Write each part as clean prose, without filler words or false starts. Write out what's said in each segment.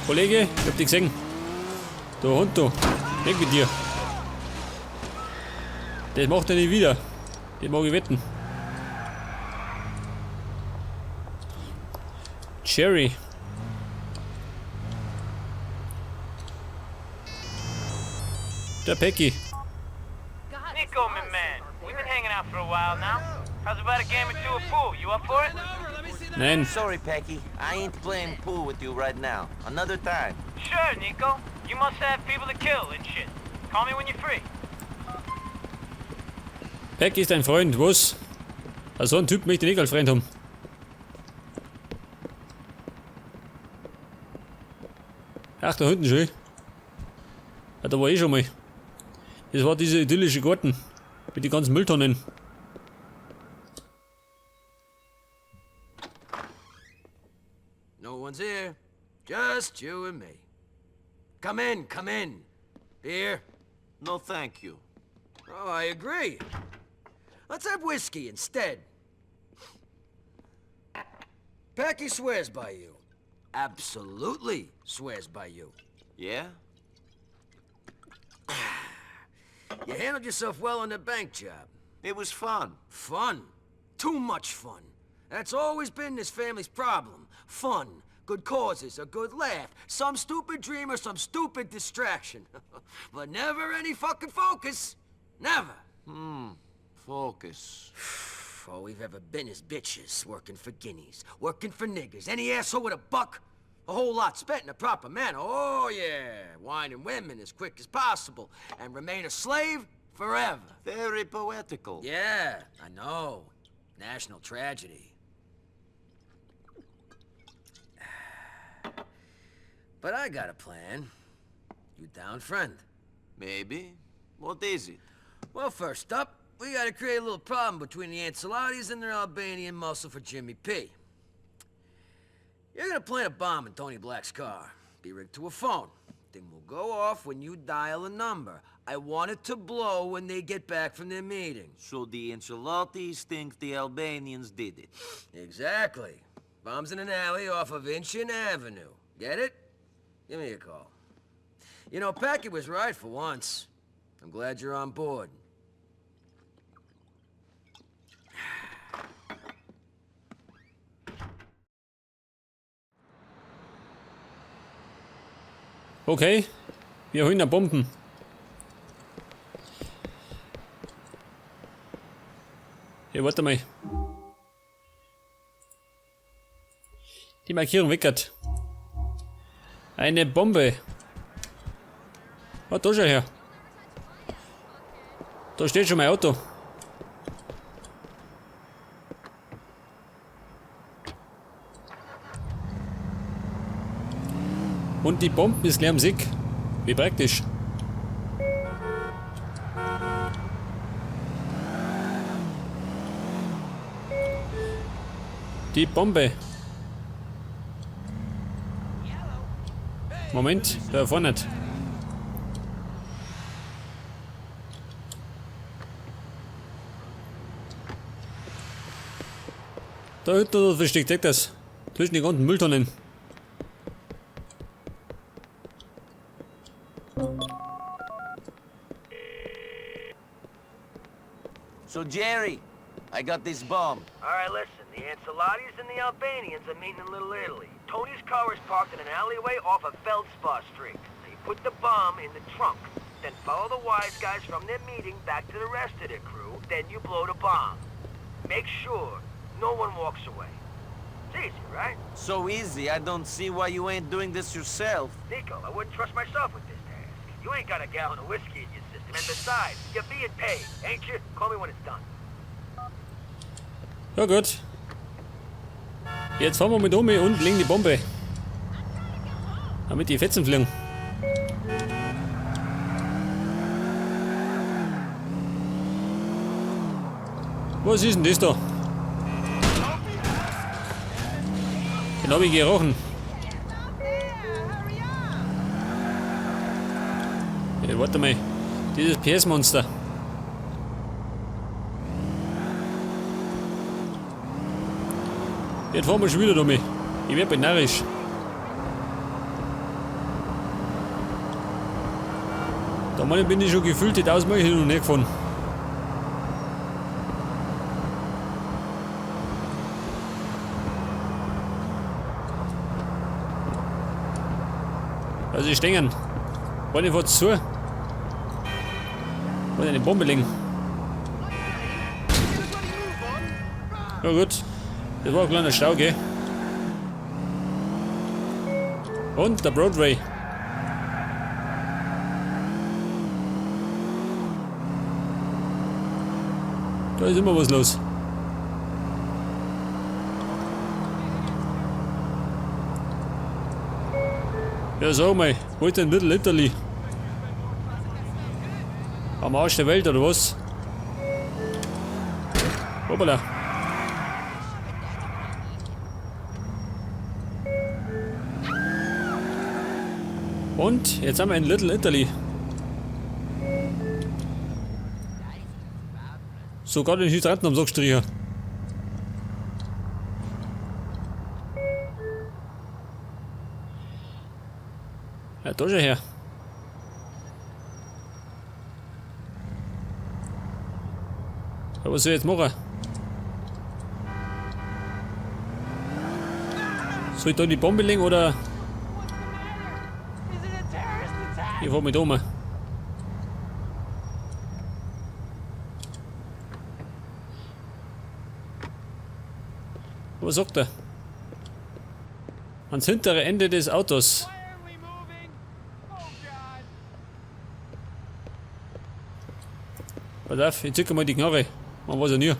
Kollege, ich hab dich gesehen. Du Hund, du. Weg mit dir. Das macht er nicht wieder. Den mag ich wetten. Cherry. Der Packie. Niko, my man. We've been hanging out for a while now. How's about a game or two of pool? You up for it? Nein. Sorry, Packie. I ain't playing pool with you right now. Another time. Sure, Niko. You must have people to kill and shit. Call me when you're free. Packie ist ein Freund, was? Also so einen Typ möchte ich nicht als Freund haben. Ach, da hinten schon. Ja, da war ich schon mal. Das war dieser idyllische Garten. Mit den ganzen Mülltonnen. No one's here. Just you and me. Come in, come in. Beer? No, thank you. Oh, I agree. Let's have whiskey instead. Packie swears by you. Absolutely swears by you. Yeah? You handled yourself well on the bank job. It was fun. Fun. Too much fun. That's always been this family's problem. Fun. Good causes, a good laugh, some stupid dream or some stupid distraction. But never any fucking focus. Never. Focus. All we've ever been is bitches, working for guineas, working for niggers. Any asshole with a buck, a whole lot spent in a proper manner. Oh yeah, wine and women as quick as possible, and remain a slave forever. Very poetical. Yeah, I know. National tragedy. But I got a plan. You down, friend? Maybe. What is it? Well, first up, we gotta create a little problem between the Ancelottis and their Albanian muscle for Jimmy P. You're gonna plant a bomb in Tony Black's car. Be rigged to a phone. Thing will go off when you dial a number. I want it to blow when they get back from their meeting. So the Ancelottis think the Albanians did it. Exactly. Bomb's in an alley off of Inchin Avenue. Get it? Give me a call. You know, Packie was right for once. I'm glad you're on board. Okay, wir holen da Bomben. Hey, warte mal. Die Markierung weckert. Eine Bombe. Oh, da schau her. Da steht schon mein Auto. Und die Bomben ist gleich am Sick. Wie praktisch. Die Bombe. Moment, da vorne nicht. Da hinten versteckt seht das. Zwischen den ganzen Mülltonnen. So, Jerry, I got this bomb. All right, listen. The Ancelottis and the Albanians are meeting in Little Italy. Tony's car is parked in an alleyway off of Feldspar Street. Now you put the bomb in the trunk. Then follow the wise guys from their meeting back to the rest of their crew. Then you blow the bomb. Make sure no one walks away. It's easy, right? So easy, I don't see why you ain't doing this yourself. Niko, I wouldn't trust myself with this task. You ain't got a gallon of whiskey in your system. And besides, you're being paid, ain't you? Call me when it's done. Ja gut. Jetzt fahren wir mit um und legen die Bombe. Damit die Fetzen fliegen. Was ist denn das da? Den hab ich gerochen. Hey, warte mal. Dieses PS-Monster. Jetzt fahren wir schon wieder da mit. Ich werd bald narrisch. Da meine bin ich schon gefühlt die 1000 Mal hin und her gefahren. Also ich denke, wollen wir zu? Wollen eine Bombe legen? Ja gut, das war ein kleiner Stau, gell? Und der Broadway. Da ist immer was los. Ja, sag mal, wo ist denn Little Italy? Am Arsch der Welt, oder was? Hoppala. Und jetzt haben wir in Little Italy. Sogar den Hydranten am Sackstricher. Ja, da schon her. Ja, was soll ich jetzt machen? Soll ich da die Bombe legen oder? Ich fahr mit um. Was sagt er? Ans hintere Ende des Autos. Pass auf, ich zücke mal die Knarre. Man weiß ja nie.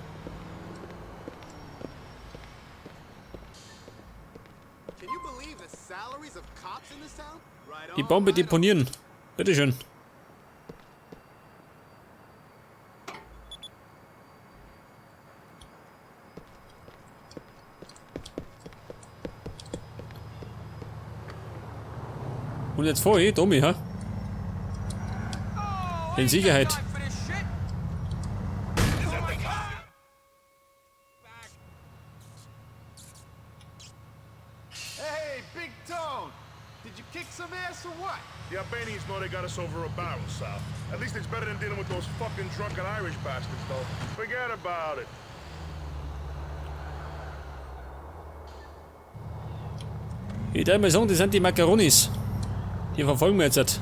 Die Bombe deponieren. Bitteschön. Und jetzt fahr ich, Tommy, ha? In Sicherheit. Hey, Big Tone! Did you kick some ass or what? The Albanians know they got us over a barrel, Sal. At least it's better than dealing with those fucking drunken Irish bastards, though. Forget about it. Ich darf mal sagen, das sind die Macaronis. Die verfolgen wir jetzt.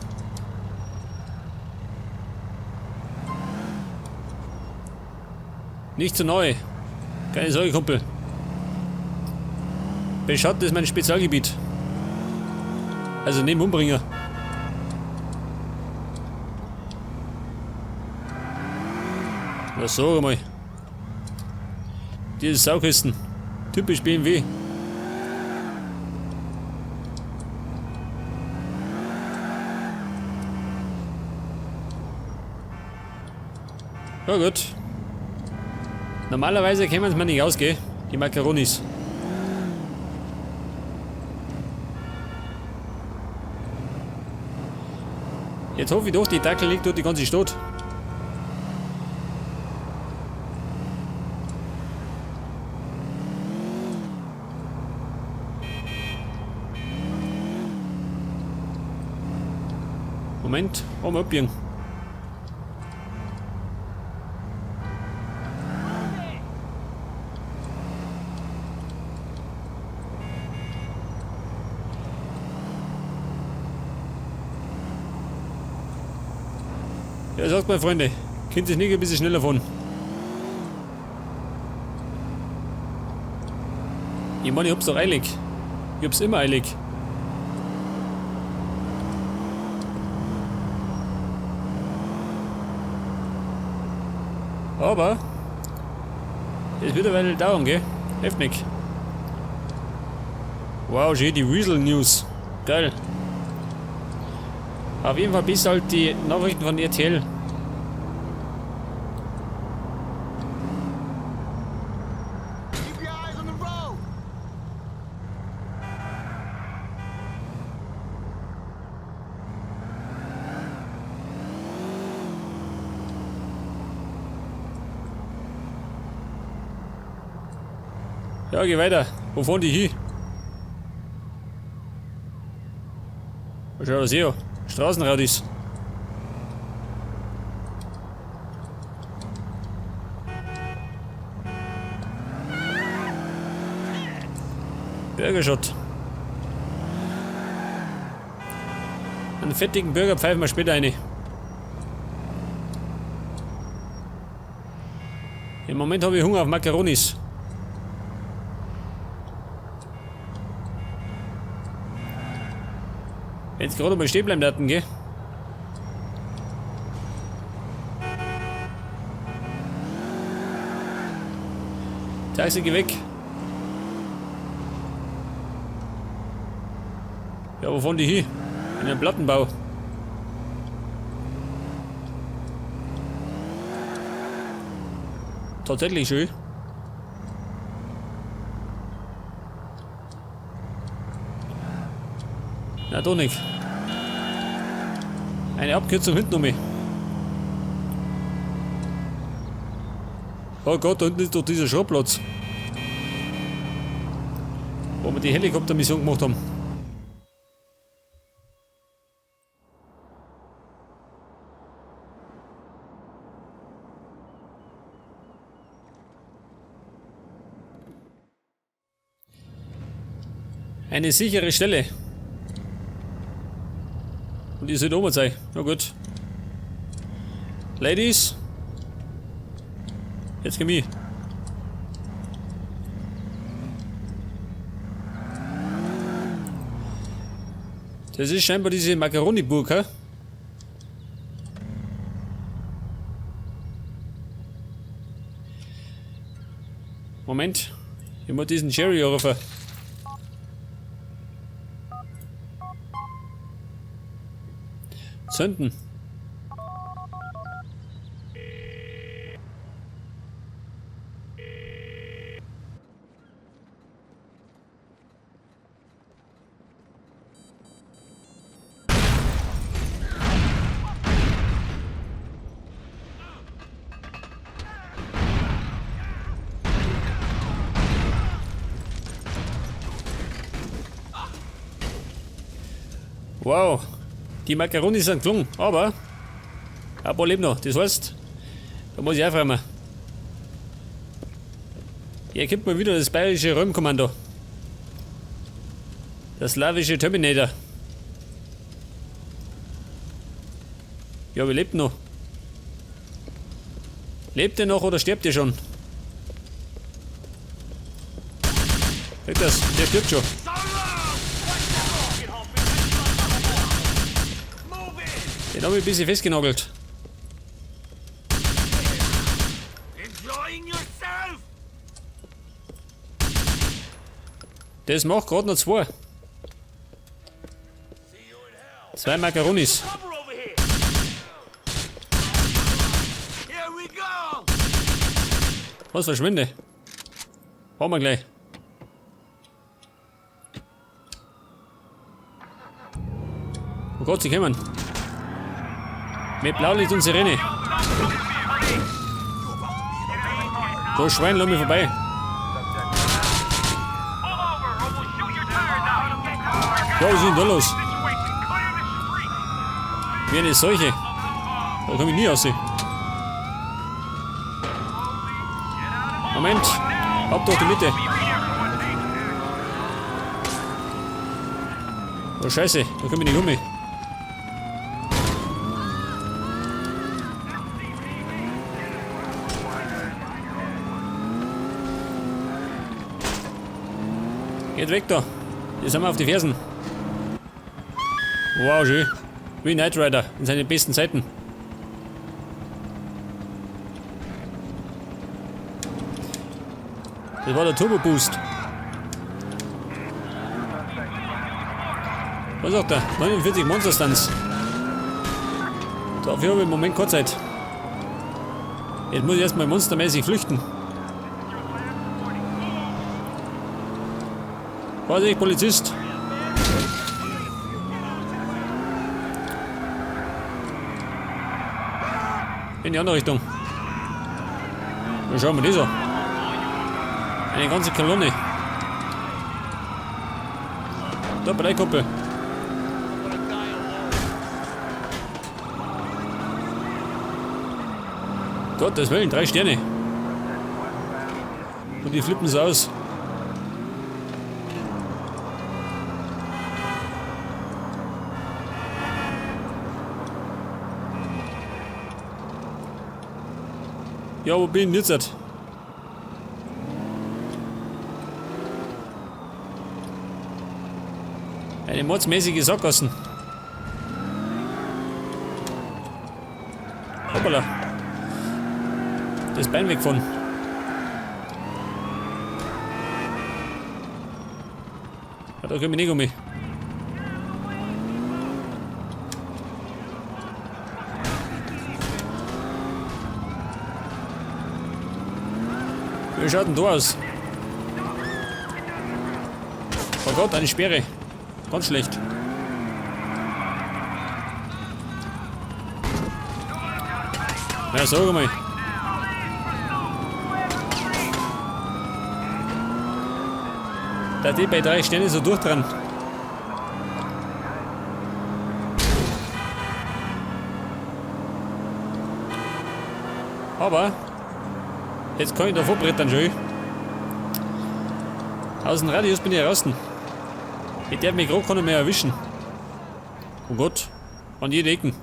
Nicht zu neu. Keine Sorge, Kumpel. Beschatten ist mein Spezialgebiet. Also neben Umbringer. Na sag mal. Diese Saukisten. Typisch BMW. Ja gut. Normalerweise kämen es mir nicht aus, gell? Die Macaronis. Jetzt hoffe ich doch, die Dackel liegt durch die ganze Stadt. Moment, einmal abbiegen. Ja, sagt mal, Freunde, könnt ihr nicht ein bisschen schneller fahren? Ich meine, ich hab's doch eilig. Ich hab's immer eilig. Aber es wird eine Weile dauern, gell? Heftig. Wow, schön, die Weasel News. Geil. Auf jeden Fall bis halt die Nachrichten von RTL. Keep your eyes on the road! Ja, geh weiter. Wo fahren die hin? Schau das hier. Straßenradis. Burgershot. Einen fettigen Burger pfeifen wir später eine. Im Moment habe ich Hunger auf Macaronis. Wenn's gerade mal stehen bleiben hatten, gell? Taxi, geh weg. Ja, wo fahren die hin? In den Plattenbau. Tatsächlich schön. Na, doch nicht. Eine Abkürzung hinten um mich. Oh Gott, da hinten ist doch dieser Schrottplatz. Wo wir die Helikoptermission gemacht haben. Eine sichere Stelle. Und ihr sollt oben sein. Na gut. Ladies. Jetzt komm ich. Das ist scheinbar diese Macaroni-Burg, hä? Moment. Ich muss diesen Jerry rufen. Zünden. Wow, die Macaroni sind gelungen, aber ein paar leben noch, das heißt, da muss ich aufräumen. Hier kommt mal wieder das bayerische Räumkommando. Das slawische Terminator. Ja, wir lebt noch. Lebt ihr noch oder stirbt ihr schon? Kriegt das, der stirbt schon. Den habe ich ein bisschen festgenagelt. Das macht gerade noch zwei. Zwei Macaronis. Was, verschwinde? Brauchen wir gleich. Oh Gott, sie kommen. Mit Blaulicht und Sirene. Du Schwein, lass mich vorbei. Ja, was ist denn da los? Wie eine Seuche. Da komme ich nie raus. Moment. Ab durch die Mitte. Oh Scheiße, da komme ich nicht um mich. Geht weg da. Jetzt sind wir auf die Fersen. Wow, schön. Wie Knight Rider in seinen besten Zeiten. Das war der Turbo Boost. Was sagt er? 49 Monster Stunts. Dafür habe ich im Moment keine Zeit. Jetzt muss ich erstmal monstermäßig flüchten. Vorsicht, Polizist! In die andere Richtung. Dann schauen wir das an. Eine ganze Kolonne. Da bei der Kuppel. Gottes Willen, 3 Sterne. Und die flippen so aus. Ja, wo bin ich denn jetzt? Eine mordsmäßige Sackgassen. Hoppala. Das Bein weggefahren. Ja, da komm ich nicht um mich. Wie schaut denn da aus? Oh Gott, eine Sperre. Ganz schlecht. Ja, sag mal. Da die bei 3 Sterne so durch dran. Aber jetzt kann ich da vorbrettern schon. Aus dem Radius bin ich draußen. Ich darf mich grad keiner mehr erwischen. Oh Gott, an jede Ecken.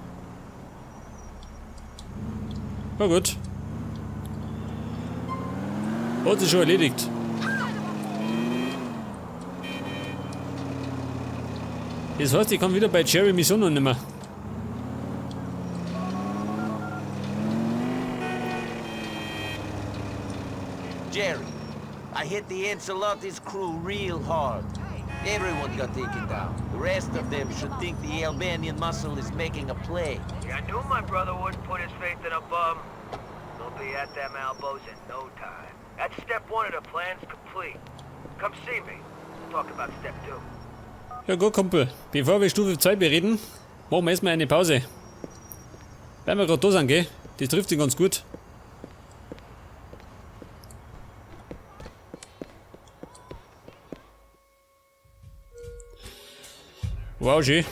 Na gut. Hat sich schon erledigt. Das heißt, ich kann wieder bei Jerry Mission annehmen. Jerry, I hit the Ancelotti's crew real hard. Everyone got taken down. The rest of them should think the Albanian muscle is making a play. Yeah, I knew my brother wouldn't put his faith in a bum. They'll be at them elbows in no time. That's step one of the plan's complete. Come see me. We'll talk about step two. Ja gut, Kumpel. Bevor wir Stufe 2 bereden, machen wir erstmal eine Pause. Weil wir grad da sind, gell? Das trifft sich ganz gut. Wow, schön.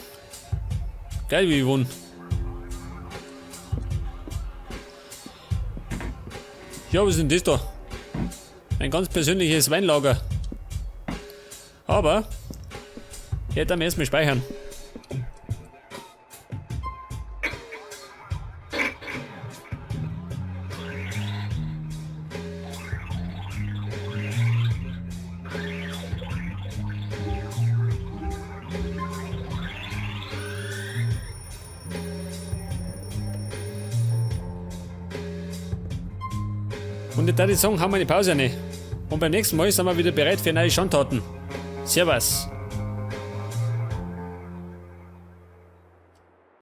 Geil, wie ich wohne. Ja, was ist denn das da? Mein ganz persönliches Weinlager. Aber ich hätte mir erstmal speichern. Und jetzt würde ich sagen, haben wir eine Pause rein. Und beim nächsten Mal sind wir wieder bereit für neue Schandtaten. Servus.